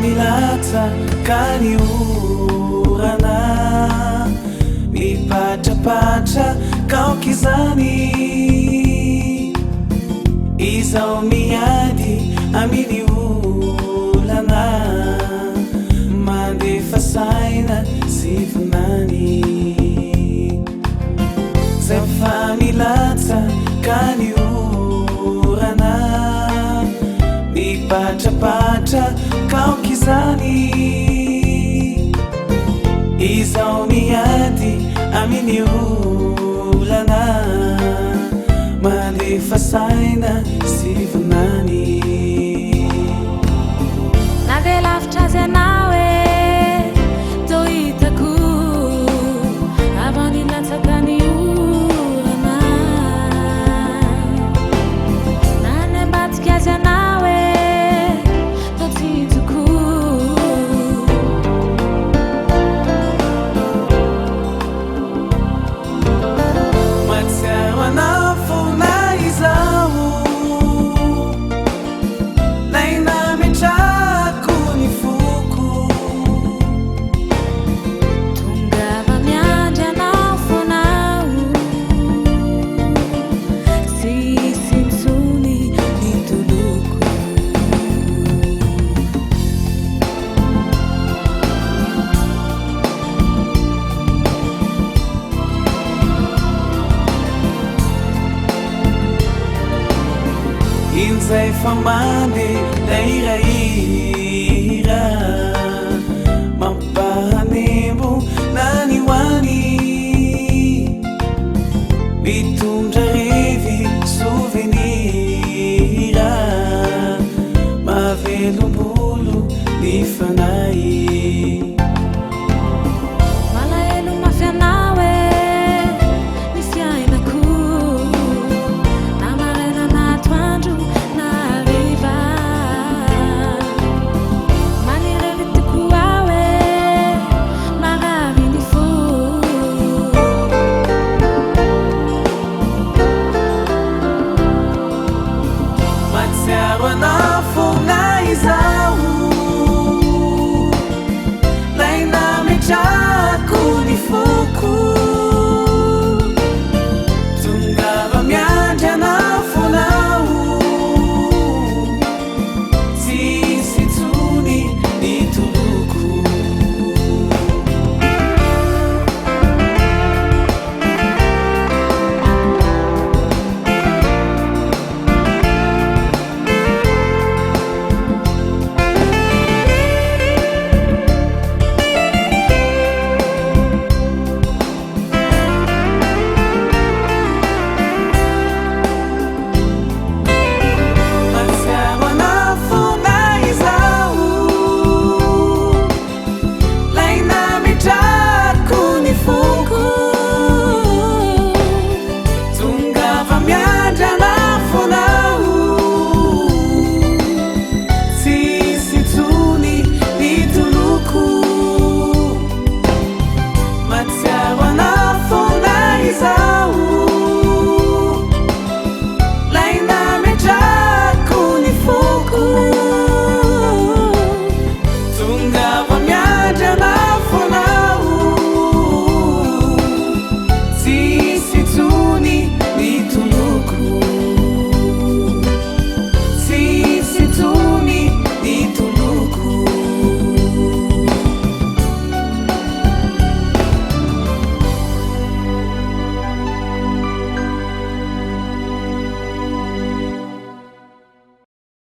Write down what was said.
milatsaka ny orana, mipatrapatra k'aoka izany. Izaho miady amin'ny olana, mandefa saina sy vinany. Zay fa milatsaka ny orana, mipatrapatra k'aoka izany. Izaho miady amin'ny olana, mandefa saina sy vinany. Na dia lavitra aza ianao e, toa hitako avy nilatsaka ny orana. Na any ambadika aza ianao e, toa tsinjoko. Mahatsiaro anao foana izaho, lay nametrahako ny foko. Tongava miandry anao foana aho, tsy hisy intsony ny toloko. Injay fa mandeha lay hirahira.